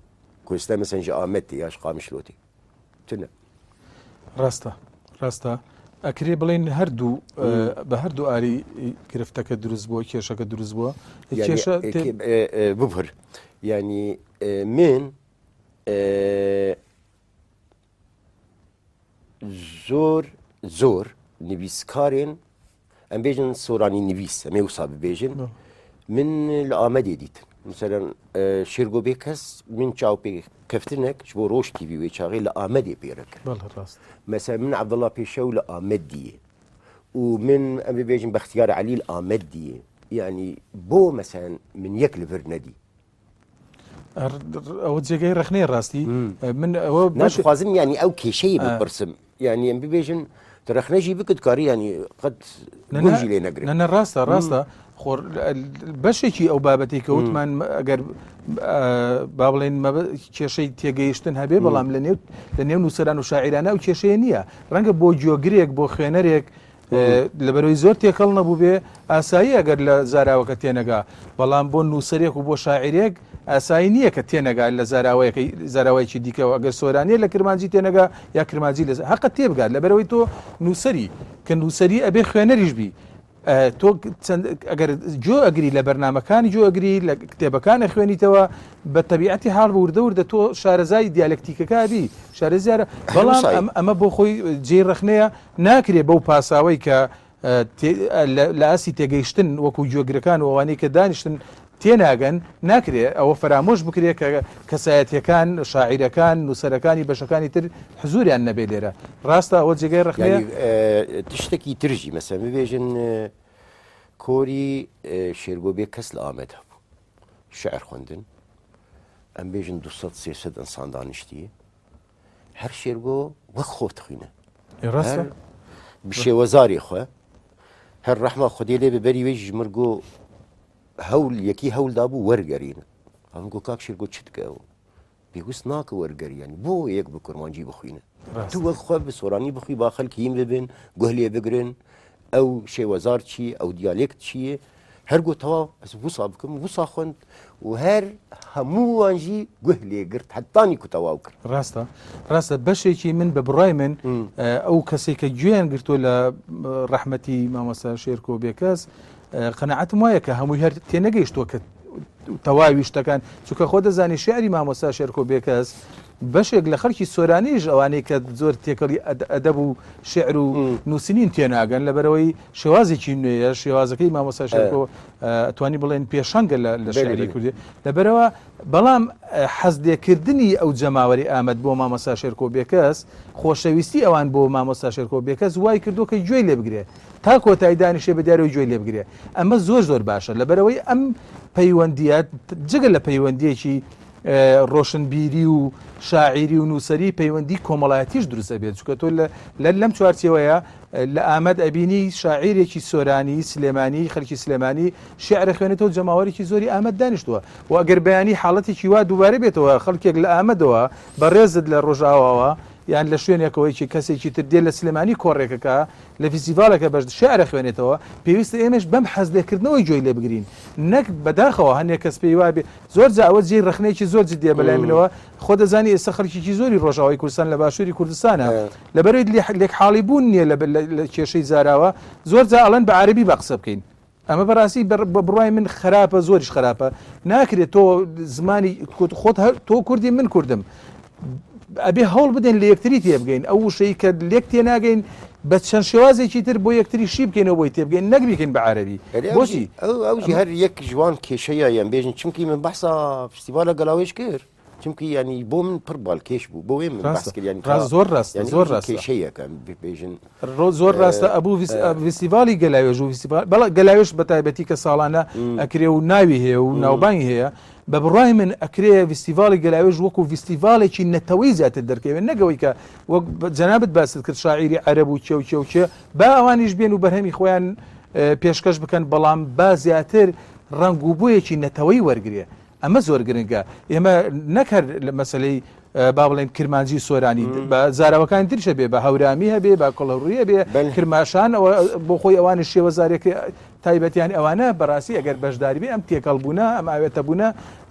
کوردستان مەسەن ji ئامەد تێ یا ji قامیشلۆ تێ تونە. ڕاستە ڕاستە ئەکرێ بڵێن هەردوو بە هەردوو ئاری گرفتەکە دروست بووە کێشەکە دروست بووە کێشە ببهر ینی من زۆر زۆر نویسکارێن ئەم بێژن سۆرانی نویس ئەمێ وسا ببێژن من لە ئامەدێ دیتن مثلەن شێرگۆ بێکەس من چاو پێ کەفتنێک بۆ ڕۆژ تیوی وێ چاغی لە ئامەدێ پێرە کرد مەسەن من عەبدوڵڵا پێشەو لە ئامەد دیە و من ئەم ببێژن بەختیار عەلی لە ئامەد دیە یعنی بۆ مەسەن من یەک لەڤر نەدی ئەوە جێگەی ڕخنەی ڕاستی من ئەوە ناشخوازم ینی ئەو کێشەی بپرسم یعنی ئەم ببێژن ڕخنەژی بکت کاری ینی قەت نەژی لێ نەگرن نە ڕاستە ڕاستە خۆر بەشێکی ئەو بابەتی کە وتمان ئەگەر با بڵێن کێشەی تێگەیشتن هەبێ بەڵام لە نێو لە نێو نووسەران و شاعیرانە ئەو کێشەیە نییە ڕەنگە بۆ گوێگرێک بۆ خوێنەرێک لەبەرئەوەی زۆر تێکەڵ نەبووبێ ئاسایی ئەگەر لە زاراوەکە تێنەگا، بەڵام بۆ نووسەرێک و بۆ شاعیرێک ئاسایی نییە کە تێنەگا لە زاراوەیەکەی زاراوەیەکی دیکەوە ئەگەر سۆرانییە لە کرمانجی تێنەگا یا کرمانجی لە هەقە تێبگات لەبەرئەوەی تۆ نووسەری کە نووسەری ئەبێ خوێنەریش بی تۆ چەند ئەگەر گوێ ئەگری لە بەرنامەکانی گوێ ئەگری لە کتێبەکان ئەخوێنیتەوە بە تەبیعەتی حاڵ وردە وردە تۆ شارەزای دیالەکتیکەکە بی شارەزیارە بەڵام ئەمە بۆ خۆی جێی ڕەخنەیە ناکرێ بەو پاساوەی کە لە ئاستی تێگەیشتن وەکو گوێگرەکان و ئەوانەی کە دانیشتن تێناگەن، ناکرێ ئەوە فەرامۆش بکرێ کە کەسایەتیەکان، شاعیرەکان، نووسەرەکانی بەشەکانی تر حزوریان نەبێ لێرە. ڕاستە ئەوە جێگای ڕەخنەیە؟ یانی تشتێکی ترژی مەسەلەن ببێژن کۆری شێرگۆ بێ کەس لە ئامەد هەبوو شعر خوندن ئەم بێژن 200 300 ئینسان دانیشتیە هەر شێرگۆ وەک خۆت خوینە ڕاستە بشێوەزاری خۆ هەر ڕەحمە خودێ لێ بەری وێ ژمرگۆ هەول یەکی هەول دابوو وەرگەرین ئەم گۆ کاک شێرگۆ چ دکەوە پێویست ناکە وەرگەریان بۆ یەک بە کورمانجی بخوینە تو وەک خۆ بە سۆرانی بخوی با خەلکی هین ببن گوه لێ بگرن ئەو شێوەزار چی ئەو دیالێکت چییە هەر گۆ تەواو ئەس وسا بکەم وسا خوند و هەر هەمووان ژی گوه لێ گرت حتانی کو تەواو کرد. ڕاستە ڕاستە بەشێکی من بە بڕای من ئەو کەسێک کە گوێیان گرتووە لە ڕەحمەتی مامۆستا شێرکۆ بێکەس قەناعەتم وایە کە هەمووی هەر تێنەگەیشتووە کە تەواوی شتەکان چونکە خۆ دەزانی شعری مامۆستا شێرکۆ بێکەس بەشێک لە خەڵکی سۆرانیش ئەوانەی کە زۆر تێکەڵی ئەدەب و شعر و نووسینین تێناگەن لەبەرەوەی شێوازێکی نوێیە شێوازەکەی مامۆستا شێرکۆ توانی بڵێن پێشەنگە لە شعری کوردی لەبەرەوە بەڵام حەزلێکردنی ئەو جەماوەری ئامەد بۆ مامۆستا شێرکۆ بێکەس خۆشەویستی ئەوان بۆ مامۆستا شێرکۆ بێکەس وای کردو کە گوێی لێ بگرێ تا کۆتایی دانیشێ بە دیارەوە گوێی لێ بگرێ ئەمە زۆر زۆر باشە لەبەرەوەی ئەم پەیوەندیە جگە لە پەیوەندیەکی ڕۆشنبیری و شاعیری و نووسەری پەیوەندی کۆمەڵایەتیش دروست ئەبێت چونکە تۆ لە لەم چوارچێوەیە لە ئامەد ئەبینی شاعیرێکی سۆرانی سلێمانی خەلکی سلێمانی شعر خوێنێتەوە جەماوەرێکی زۆری ئامەد دانیشتووە و ئەگەر بەیانی حاڵەتێکی وا دووبارە بێتەوە خەڵکێک لە ئامەدەوە بەڕێزت لە ڕۆژئاواوە یان لە شوێنێکەوە یەکی کەسێکی تر دێ لە سلێمانی کۆڕێکەکە لە فیستیڤاڵێکە بەش شعر ئەخوێنێتەوە پێویستە ئێمەش بەم حەز لێکردنەوەی گوێی لێ بگرین نەک بەداخەوە هەنێک کەس پێی وابێ زۆر جا ئەوە جێی ڕەخنەیەکی زۆر جدیە بەلای منەوە خۆ دەزانی ئێستا خەڵکێکی زۆری ڕۆژاوای کوردستان لە باشووری کوردستانە لەبەرەوەی لێک حاڵی بوون نییە لە کێشەی زاراوە زۆر جا ئەڵێن بە عەرەبی با قسە بکەین ئەمە بەڕاستی بە بڕوای من خراپە زۆریش خراپە ناکرێت تۆ زمانی خۆت تۆ کوردی من کوردم ئەبێ هەوڵ بدەین لە یەکتری تێبگەین ئەو وشەی کە لێک تێناگەین بە چەند شێوازێکی تر بۆ یەکتری شی بکەینەوە بۆی تێبگەین نەک بیکەین بە عەرەبی بۆچی ئەو هەر یەک ژوان کێشەیە یان بێژن چونکی من بەحسا فستیڤالە گەلاوێژ کرد چونکی ینی بۆ من پڕ بالکێش بوو بۆ من باس کرد ینی زۆر ڕاست زۆر ڕاست کێشەیەکە بێژن زۆر ڕاستە ئەبوو فستیڤالی گەلاوێژ و فستیڤال بەڵا گەلاوێژ بە تایبەتی کە ساڵانە ئەکرێ و ناوی هەیە و ناوبانگی هەیە بە بڕوای من ئەکرێ ڤیستیڤاڵی گەلاوێژ وەکو ڤیستیڤاڵێکی نەتەوەی زیاتر دەرکەوێت نەک ئەوەی کە وەک جەنابت باست کرد شاعیری عەرەب و کێ و کێ و کێ با ئەوانیش بێن و بەرهەمی خۆیان پێشکەش بکەن بەڵام با زیاتر ڕەنگ و بۆیەکی نەتەوەی وەرگێ ئەمە زۆر گرنگە ئێمە نەک هەر لە مەسلەی با بڵێن کرمانجی سۆرانی بە زاراوەکانی تریش هەبێ بە هەورامی هەبێ بە کەڵهوڕی هەبێ کرماشان ئەوە بۆ خۆی ئەوانی شێوەزارێک. تایبەتیان ئەوانە بەڕاستی ئەگەر بەشداری بێ ئەم تێکەڵ بوونە ئەم ئاوێتە بوونە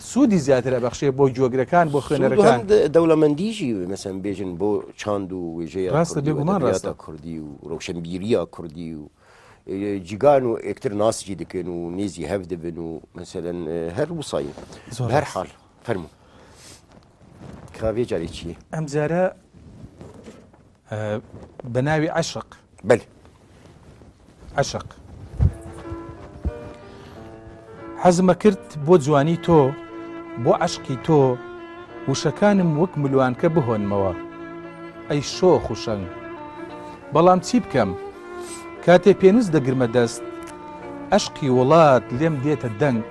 سوودی زیاتر ئەبەخشێ بۆ گوێگرەکان بۆ خوێنەرەکان. دەوڵەمەندیژی مەسەن بێژن بۆ چاند و وێژەیە ڕاستە بێگومان ڕاستە کوردی و ڕۆشنبیریە کوردی و جیگان و ئێکتر ناسجی دکن و نێزی هەف دبن و مەسەلەن هەر وسایی زۆر هەر حاڵ فەرموو کاوێ جارێ چییە؟ ئەم جارە بە ناوی عەشق. بەلی. عەشق. حەزمە کرد بۆ جوانی تۆ، بۆ عەشقی تۆ، وشەکانم وەک ملوانکە بهۆنمەوە. ئەی شۆخ و شەنگ. بەڵام چی بکەم؟ کاتێ پێنووس دەگرمە دەست، عەشقی وڵات لێم دێتە دەنگ.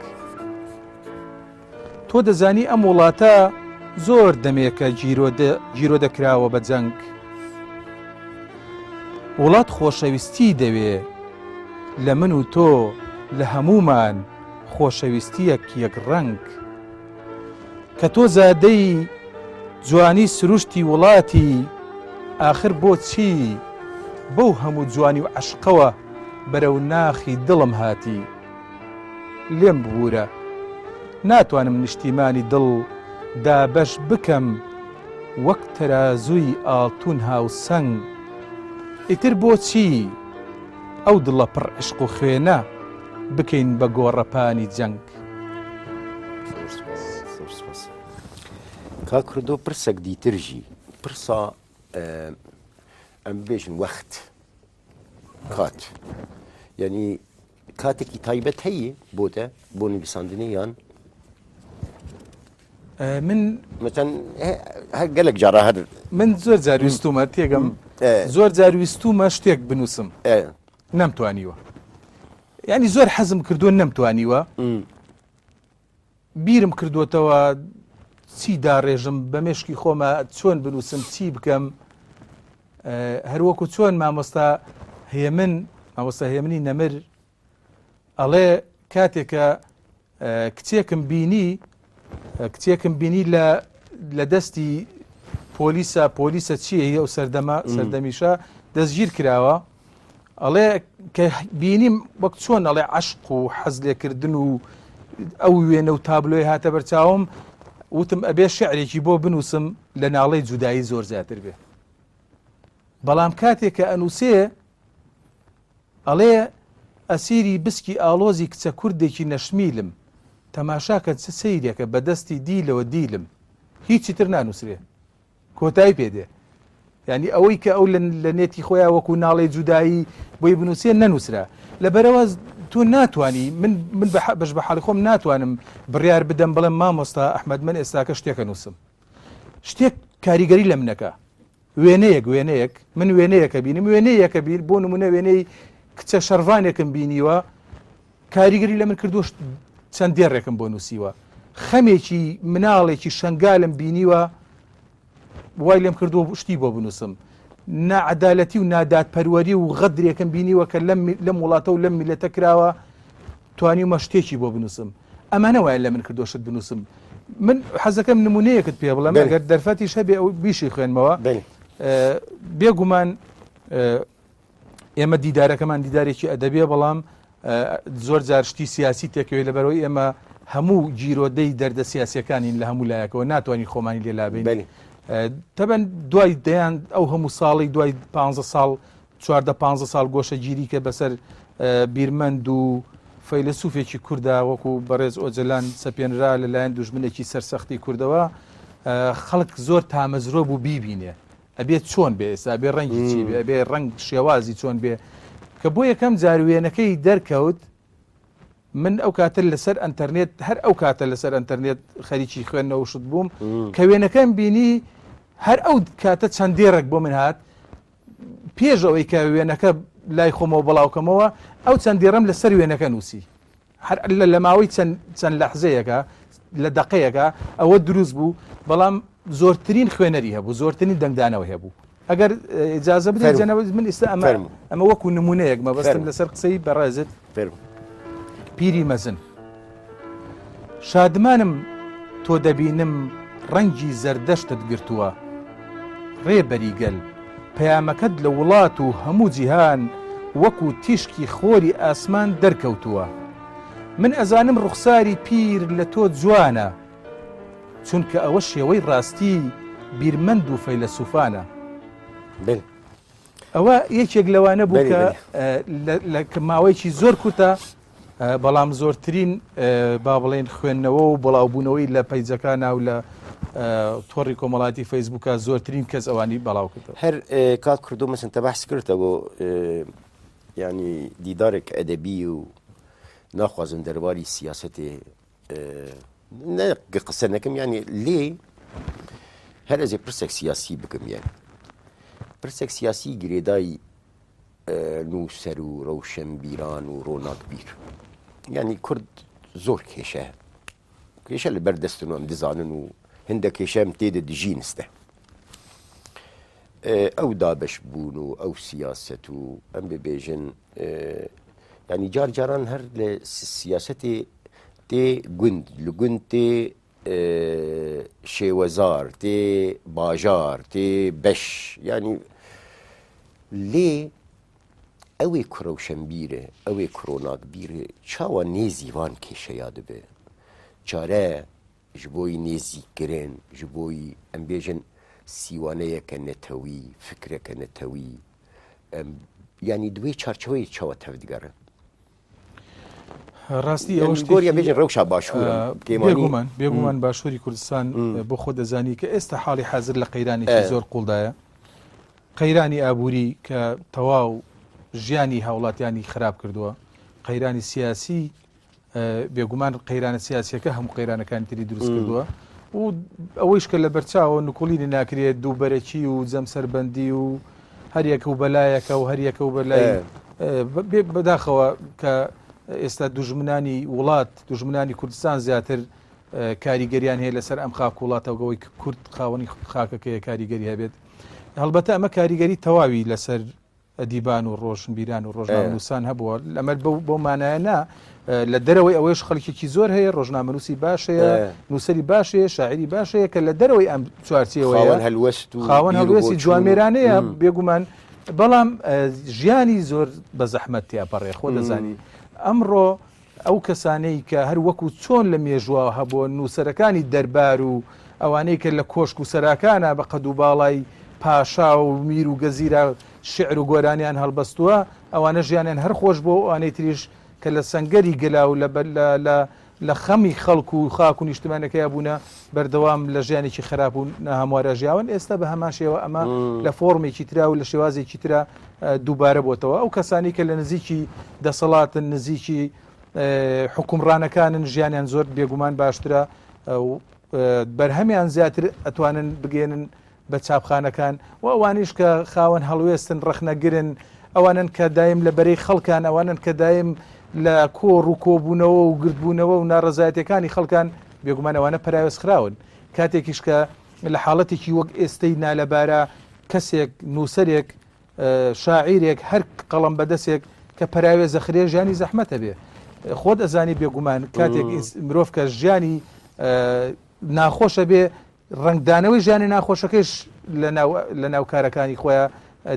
تۆ دەزانی ئەم وڵاتە زۆر دەمێکە گیرۆدە کراوە بە جەنگ. وڵات خۆشەویستی دەوێ لە من و تۆ لە هەموومان خۆشەویستیەک یەک ڕەنگ. کە تۆ زادەی جوانی سروشتی وڵاتی ئاخر بۆچی بەو هەموو جوانی و عەشقەوە بەرەو ناخی دڵم هاتی؟ لێم ببوورە ناتوانم نیشتیمانی دڵ دابەش بکەم وەک تەرازووی ئاڵتون هاوسەنگ ئیتر بۆچی ئەو دڵە پڕ عشق و خوێنە بکەین بە گۆڕەپانی جەنگ. کاک کوردۆ پرسەک دیتر ژی پرسا ئەم بێژن وەخت کات یعنی کاتێکی تایبەت هەیە بۆ تە بۆ نویساندنی یان؟ من مەسەن هەر گەلک جارا هەر من زۆر جار ویستومە تێگەم زۆر جار ویستومە شتێک بنووسم نەمتوانیوە ینی زۆر حەزم کردووە نەمتوانیوە بیرم کردووەتەوە چی داڕێژم بە مێشکی خۆمە چۆن بنووسم چی بکەم هەروەکو چۆن مامۆستا هێمن مامۆستا هێمنی نەمر ئەڵێ کاتێکە کچێکم بینی کچێکم بینی لە لە دەستی پۆلیسە پۆلیسە چییە ئەو سەردەمە سەردەمیشە دەستگیر کراوە ئەڵێ کە بینیم وەک چۆن ئەڵێ عەشق و حەز لێکردن و ئەو وێنە و تابلۆی هاتە بەرچاوم وتم ئەبێ شعرێکی بۆ بنووسم لە ناڵەی جودایی زۆر زیاتر بێ بەڵام کاتێک کە ئەنووسێ ئەڵێ ئەسیری بسکی ئاڵۆزی کچە کوردێکی نەشمیلم تەماشاکە چ سەیرێکە بەدەستی دیلەوە دیلم هیچی تر نانووسرێ کۆتایی پێ دێ یانی ئەوەی کە ئەو لە نێتی خۆیان وەکو ناڵێ جودایی بۆی بنووسێ نەنووسرا لەبەرەوە تۆ ناتانی من من بەش بە حاڵی خۆم ناتوانم بڕیار بدەم بڵێم مامۆستا ئەحمد من ئێستاکە شتێکە نووسم شتێک کاریگەری لە منەکە وێنەیەک وێنەیەک من وێنەیەکە بینیم وێنەیەکە بیر بۆ نمونە وێنەی کچە شەرڤانێکم بینیوە کاریگەری لە من کردووە چەند دێڕێکم بۆ نووسیوە خەمێکی مناڵێکی شنگالم بینیوە وای لێم کردووە شتی بۆ بنووسم ناعەدالەتی و نادادپەروەری و غەدرێکم بینیوە کە لەم لەم وڵاتە و لەم میلەتە کراوە توانیومە شتێکی بۆ بنووسم ئەمانە وایان لە من کردووە شت بنووسم من حەزەکەم نمونەیەکت پێ بڵێم ئەگەر دەرفەتیش هەبێ ئەو بیشی خوێنمەوە بێگومان ئێمە دیدارەکەمان دیدارێکی ئەدەبیە بەڵام زۆر جار شتی سیاسی تێکەوێت لەبەرەوەی ئێمە هەموو گیرۆدەی دەردە سیاسەکانین لە هەموو لایەکەوە ناتوانین خۆمانی لێ لابین تەبەن دوای دەیان ئەو هەموو ساڵی دوای پ ساڵ چواردە پ ساڵ گۆشەگیری کە بەسەر بیرمەند و فەیلسوفێکی کووردا وەکو بەڕێز ئۆجلان سەپێنرا لەلایەن دوژمنێکی سەرسەختی کوردەوە خەڵک زۆر تامەزرۆ بوو بیبینێ ئەبێ چۆن بێ ئێستا ئەبێ ڕەنگی چی بێ ئەبێ ڕەنگ شێوازی چۆن بێ کە بۆ یەکەم جار وێنەکەی دەرکەوت من ئەو کاتە لەسەر ئەتەرنێت هەر ئەو کاتە لەسەر ئەتەرنێت خەریکی خوێندنەوە شت بووم کە وێنەکەم بینی هەر ئەو کاتە چەند دێڕێک بۆ من هات پێش ئەوەی کە وێنەکە لای خۆمەوە بڵاوکەمەوە ئەو چەند دێڕم لەسەر وێنەکە نووسی هەر لە ماوەی چەند چەند لەحزەیەکە لە دەقەیەکە ئەوە دروست بوو بەڵام زۆرترین خوێنەری هەبوو زۆرترین دەنگدانەوە هەبوو ئەگەر ئجازە بدەیت جەناب من ئێستا ئەمە ئەمە وەکو نمونەیەک مەبەستم لەسەر قسەی بەڕێزت پیری مەزن شادمانم تۆ دەبینم ڕەنگی زەردەشتت گرتووە ڕێبەری گەل پەیامەکەت لە وڵات و هەموو جیهان. وەکو تیشکی خۆری ئاسمان دەرکەوتووە. من ئەزانم ڕوخساری پیر لە تۆ جوانە، چونکە ئەوە شێوەی ڕاستی بیرمەند و فەیلەسوفانە. ئەوە یەکێک لەوانە بوو کە لە ماوەیەکی زۆر کورتە بەڵام زۆرترین با بڵێن خوێندنەوە و بڵاوبوونەوەی لە پەیجەکانە و لە تۆڕی کۆمەڵاتی فەیسبووکە زۆرترین کەس ئەوانی بەڵاو کردەوە. هەر کاک کوردۆ مەسەن تە بەحس کردەوە یانی دیدارێک ئەدەبی و ناخوازم دەرباری سیاسەتێ نە قسە نەکەم یانی لێ هەر ئەزێ پرسێک سیاسی بکەم یان پرسێک سیاسی گرێدای نووسەر و ڕەوشەنبیران و ڕۆناکبیر یانی کورد زۆر کێشە کێشە لە بەر دەستن و ئەم دزانن و هەندە کێشەم تێدە دژی نستە ئەو دابش بوون و ئەو سیاست و ئەم ببێژن ینی جار جاران هەر لە سیاسەتی تێ گوند لە گوند تێ شێوەزار تێ باژار تێ بەش ینی لێ ئەوێ کوڕەوشەنبیرێ ئەوێ کڕۆناکبیرێ چاوە نێزی وان کێشەیا دبێ چارە ji بۆی نێزیککردن ji بۆی ئەم بێژن سیوانەیەکە نەتەوی فکرەکە نەتەوی ینی دوێ چارچەوەی چاوە تەڤدگەڕن ڕاستی ئەوە گۆریە بێژن ڕەوشا باشوورە بێگومان بێگومان باشووری کوردستان بۆ خۆ دەزانی کە ئێستا حاڵی حاضر لە قەیرانێکی زۆر قوڵدایە قەیرانی ئابووری کە تەواو ژیانی هاوڵاتیانی خراپ کردووە قەیرانی سیاسی بێگومان قەیرانە سیاسیەکە هەموو قەیرانەکانی تری دروست کردووە و ئەوەیش کە لە بەرچاوە نکوڵی ناکرێت دووبەرەکی و جەمسەربەندی و هەریەکە و بەلایەکە و هەریەکە و بەلای بەداخەوە کە ئێستا دوژمنانی وڵات دوژمنانی کوردستان زیاتر کاریگەریان هەیە لەسەر ئەم خاک وڵاتەوەەوەی کورد خاوەنی خاکەکەیە کاریگەری هەبێت هەڵبەتە ئەمە کاریگەری تەواوی لەسەر ئەدیبان و ڕۆشنبیران و ڕۆژنامەنووسان هەبووە لەمەر بەو بەو مانایە نا لە دەرەوەی ئەوەیش خەڵکێکی زۆر هەیە ڕۆژنامەنووسی باش هەیە نووسەری باش هەیە شاعری باش هەیە کە لە دەرەوەی ئەم چوارچێوەیە خاوەن هەلوەست و خاوەن بیر و هەڵوێستی بۆچوون و جوامێرانەیە بێگومان بەڵام ژیانی زۆر بە زەحمەت تێپەڕێ خۆ دەزانی ئەمڕۆ ئەو کەسانەی کە هەر وەکو چۆن لە مێژووە هەبووە نووسەرەکانی دەربار و ئەوانەی کە لە کۆشک و سەراکانا بە قەد و باڵای پاشا و میر و گەزیرا شیعر و گۆرانیان هەڵبەستووە ئەوانە ژیانیان هەر خۆش بووە و ئەوانەی تریش کە لە سەنگەری گەلا و لە لە لە خەمی خەڵک و خاک و نیشتمانەکەیا بوونە بەردەوام لە ژیانێکی خراپ و ناهەموارا ژیاون ئێستا بە هەمان شێوە ئەمە لە فۆرمێکی ترا و لە شێوازێکی ترا دووبارە بۆتەوە ئەو کەسانی کە لە نزیکی دەسەڵاتن نزیکی حکومڕانەکانن ژیانیان زۆر بێگومان باشترە و بەرهەمیان زیاتر ئەتوانن بگەێنن بە چاپخانەکان و ئەوانیش کە خاوەن هەڵوێستن ڕەخنەگرن ئەوانن کە دایم لە بەرەی خەڵکان ئەوانن کە دایم لە کۆڕ و کۆبوونەوە و گردبوونەوە و ناڕەزایەتەکانی خەڵکان بێگومان ئەوانە پەراوێز خراون کاتێکیش کە لە حاڵەتێکی وەک ئێستەی نالەبارە کەسێک نووسەرێک شاعیرێک هەر قەڵەم بەدەسێک کە پەراوێزەخرێ ژیانی زەحمەتە بێ خۆت ئەزانی بێگومان کاتێک مرۆڤ کە ژیانی ناخۆشە بێ ڕەنگدانەوەی ژیانی ناخۆشەکەیش لە ناو کارەکانی خۆیان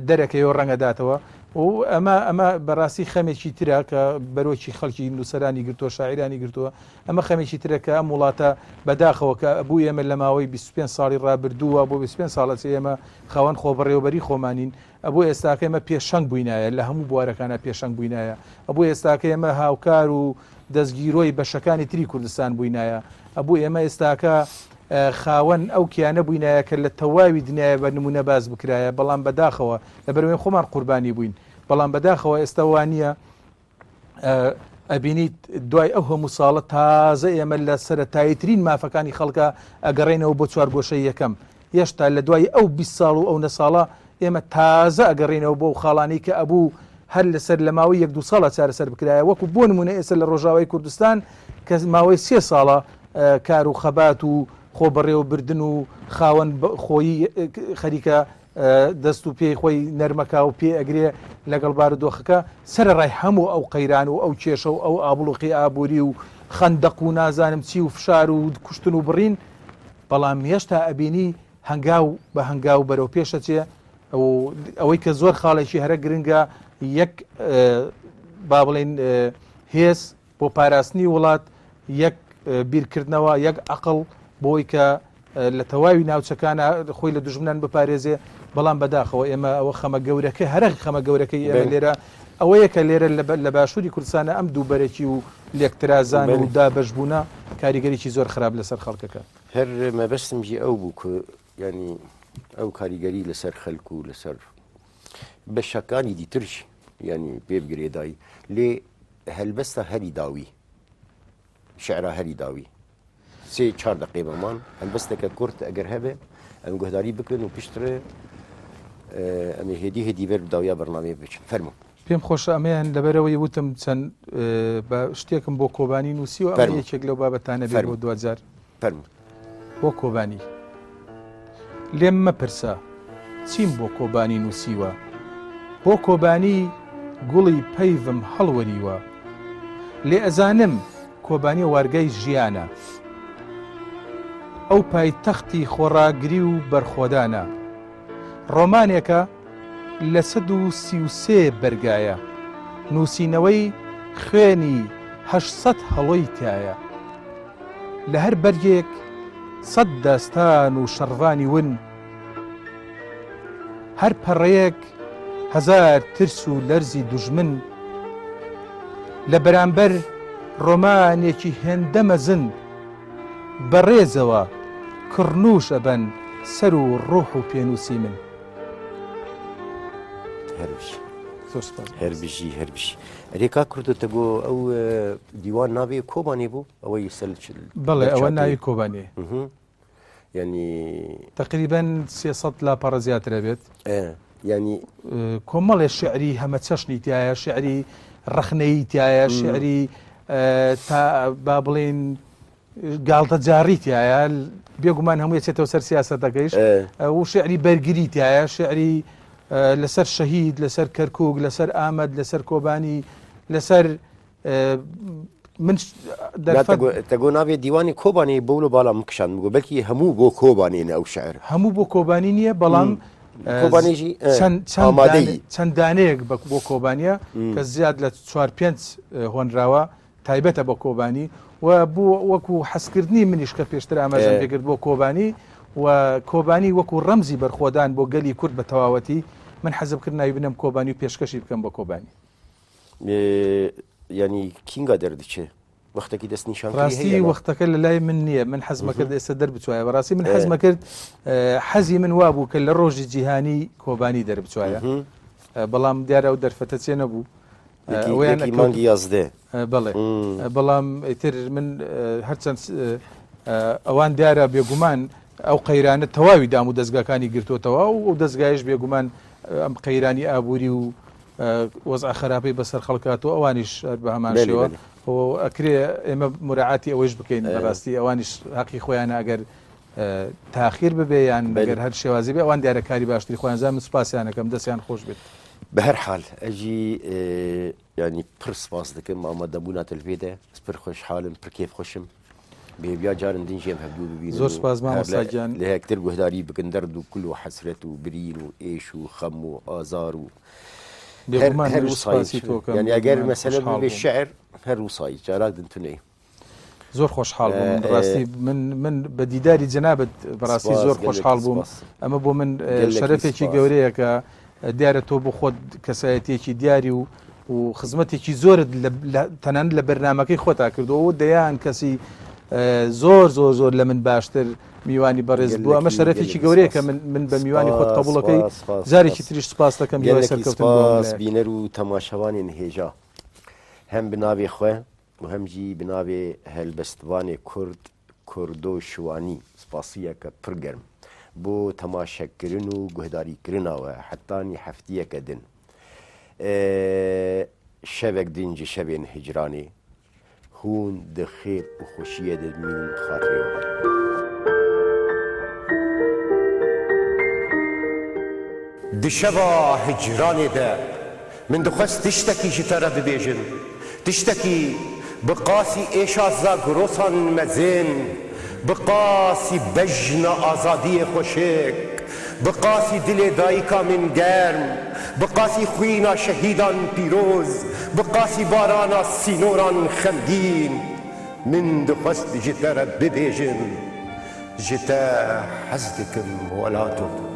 دەرەکەی و ڕەنگەداتەوە و ئەمە ئەمە بەڕاستی خەمێکی ترە کە بەرۆکی خەڵکی نووسەرانی گرتووە شاعیرانی گرتووە ئەمە خەمێکی ترە کە ئەم وڵاتە بەداخەوە کە بوو ئێمە لە ماوەی 25 ساڵی ڕابردووە بۆ 25 ساڵە چ ئێمە خاوەن خۆبەڕێوەبەری خۆمانین ئەبوو ئێستاکە ئێمە پێشەنگ بووینایە لە هەموو بوارەکانا پێشەنگ بووینایە ئەبوو ئێستاکە ئێمە هاوکار و دەستگیرۆی بەشەکانی تری کوردستان بووینایە ئەبوو ئێمە ئێستاکە خاوەن ئەو کیانە بووینایە کە لە تەواوی دنیاە بە نمونە باس بکرایە بەڵام بەداخەوە لەبەرئەوەی خۆمان قوربانی بووین بەڵام بەداخەوە ئێستا وانییە ئەبینیت دوای ئەو هەموو ساڵە تازە ئێمە لە سەرەتاییترین مافەکانی خەڵکە ئەگەڕێنەوە بۆ چوارگۆشەی یەکەم یەشتا لە دوای ئەو 20 ساڵ و ئەو نە ساڵە ئێمە تازە ئەگەڕێنەوە بۆ ئەو خاڵانەی کە ئەبوو هەر لەسەر لە ماوەی یەک دوو ساڵە چارەسەر بکرایە وەکو بۆ نمونە ئێستا لە ڕۆژاوای کوردستان کە ماوەی سێ ساڵە کار و خەبات و خۆ بەڕێوەبردن و خاوەن خۆیی خەریکە دەست و پێی خۆی نەرمەکا و پێ ئەگرێ لەگەڵ بارودۆخەکە، سەرەڕای هەموو ئەو قەیران و ئەو کێشە و ئەو ئابڵوقی ئابووری و خەندەق و نازانم چی و فشار و کوشتن و بڕین، بەڵام هێشتا ئەبینی هەنگاو بە هەنگاو بەرەو پێش ئەچێ. ئەوەی کە زۆر خاڵێکی هەرە گرنگە یەک با بڵێین هێز بۆ پاراستنی وڵات یەک بیرکردنەوە یەک عقل بۆی کە لە تەواوی ناوچەکانە خۆی لە دوژمنان بپارێزێ بەڵام بەداخەوە ئێمە ئەوە خەمە گەورەکە هەرە خەمە گەورەکەی ئێمە لێرە ئەوەیە کە لێرە لە باشووری کوردستانە ئەم دووبەرەکی و لێکترازان و دابەشبوونە کاریگەریی زۆر خراپ لەسەر خەڵکەکە. هەر مەبەستم ژی ئەو بوو کە یانی ئەو کاریگەری لەسەر خەلک و لەسەر بەشەکانی دیترش یانی پێ بگرێدای لێ هەلبەستە هەری داوی شعرا هەری داوی سێ چار دقیقە بەمان هەلبەستەکە کورت ئەگەر هەبێ ئەم گوهداری بکەن و پشترێ ئەمێ هێدی هێدی بەر داویا بەرنامەیە بچن فەرموو. پێم خۆشە ئەمەیان لەبەرەوەی وتم چەند بە شتێکم بۆ کۆبانی نووسیوە ئەمە یەکێک لەو بابەتانە بێت بۆ دواجار. فەرموو. بۆ کۆبانی. لێم مەپرسە چیم بۆ کۆبانی نووسیوە بۆ کۆبانی گوڵی پەیڤم هەڵوەریوە لێ ئەزانم کۆبانی وارگەی ژیانە ئەو پایتەختی خۆڕاگری و بەرخۆدانە ڕۆمانێکە لە 133 بەرگایە نووسینەوەی خوێنی 800 هەڵۆی تایە لە هەر بەرگێک سەد داستان و شەڕڤانی ون، هەر پەڕەیەک هەزار ترس و لەرزی دوژمن، لە بەرامبەر ڕۆمانێکی هێندە مەزن، بە ڕێزەوە کڕنووش ئەبەن سەر و ڕۆح و پێنووسی من. هەربژی هەربژی هەربژی ئەرێ کاک کوردۆ تە گۆ ئەو دیوان ناوی کۆبانی بوو ئەوەی سەر بەڵێ ئەوە ناوی کۆبانێ ینی تقریبا 300 لاپەڕە زیاترە بێت ینی کۆمەڵێ شعری هەمە چەشنی تایە شعری ڕخنەیی تایە شعری تا با بڵین گاڵتەجاڕی تایە بێگومان هەمووی چێتەوە سەر سیاسەتەکەیش و شعری بەرگری تایە شعری لەسەر شەهید لەسەر کەرکک لەسەر ئامەد لەسەر کۆبانی لەسەر من تەگۆ ناوێ دیوانی کۆبانی بۆ لە باڵام کشان بگو بەلکی هەموو بۆ کۆبانی ئەو شعر هەموو بۆ کۆبانی نییە بەڵام کۆبانیژی چەند دانەیەک بە بۆ کۆبانیە کە زیاد لە چوار پێنج هۆنراوە تایبەتە بە کۆبانی و بۆ وەکو حەزکردنی منیش کە پێشتر ئاماژەم پێکرد بۆ کۆبانی و کۆبانی وەکو ڕەمزی بەرخۆدان بۆ گەلی کورد بە تەواوەتی من حەزم کرد ناوی بنێم کۆبانی و پێشکەشی بکەم بە کۆبانی. یانی کینگا دەردچێ؟ وەختێکی دەستنیشان ڕاستی وەختەکە لە لای من نییە من حەزمە کرد ئێستا دەربچوایە بەڕاستی من حەزمە کرد حەزی من وابوو کە لە ڕۆژی جیهانی کۆبانی دەربچوایە بەڵام دیارە ئەو دەرفەتە چێ نەبوو ئەوەیان مانگی یازدە بەڵێ بەڵام ئیتر من هەرچەند ئەوان دیارە بێگومان ئەو قەیرانە تەواوی دام و دەستگاکانی گرتوتەوە و دەستگایش بێگومان ئەم قەیرانی ئابووری و وەزع خراپەی بەسەر خەڵکات و ئەوانیش هەر بە هەمان شێوە ئەکرێ ئێمە مراعاتی ئەوەیش بکەین بەڕاستی ئەوانیش حەقی خۆیانە ئەگەر تاخیر ببێ یان ئەگەر هەر شێوازی بێ ئەوان دیارە کاری باشتری خۆیان زان من سوپاسیان ئەکەم دەستیان خۆش بێت. بە هەر حال ئەژی یانی پر سپاس دکم ئامادەبوونا تلڤێ دە ez pir xweşhalım pir kêfxweşim bi hêviya carin din jî em hevdû bibînin زۆر سپاس مامۆستا گیان. لە یەکتر guhdarî bikin derd û kul û hesret û birîn û êş û xem û azar û بێگومان هەر سپاسی تۆ کەم یانی ئەگەر مەسەلە ببێ شعر هەر وسایی جاراک دن تونێ. زۆر خۆشحاڵ بووم بەڕاستی من من بە دیداری جەنابت بەڕاستی زۆر خۆشحاڵ بووم ئەمە بۆ من شەرەفێکی گەورەیە کە دیارە تۆ بۆ خۆت کەسایەتیەکی دیاری و و خزمەتێکی زۆرت تەنانەت لە بەرنمەکەی خۆتا کردەوە و دەیان کەسی زۆر زۆر زۆر لە من باشتر میوانی بەڕێز بوو ئەمە شەرەفێکی گەورەیە کە من من بە میوانی خۆت قبوڵەکەی جارێکی تریش سپاس دەکەم هیوای سەرکەوتن بینەر و تەماشەوانین هێژا هەم بناوی خوێ و هەم jî bi navê helbestvanê Kurd Kurdo Şiwanî spasiyeke pir germ bo temaşekirin û guhdarîkirina we hetanî heftiyeke din. Şevek din ji şevên hicranê hûn di xêr û xweşiyê de dimînin xatirê we be. Di şeva hicranê de Min dixwest tiştekî ji te re bibêjim, tiştekî bi qasî êşa Zagrosan mezin, bi qasî bejna azadiyê xweşik, Bi qasî dilê dayika min germ, bi qasî xwîna şehîdan pîroz, bi qasî barana sînoran xemgîn, min dixwest ji te re bibêjim, ji te hez dikim welato.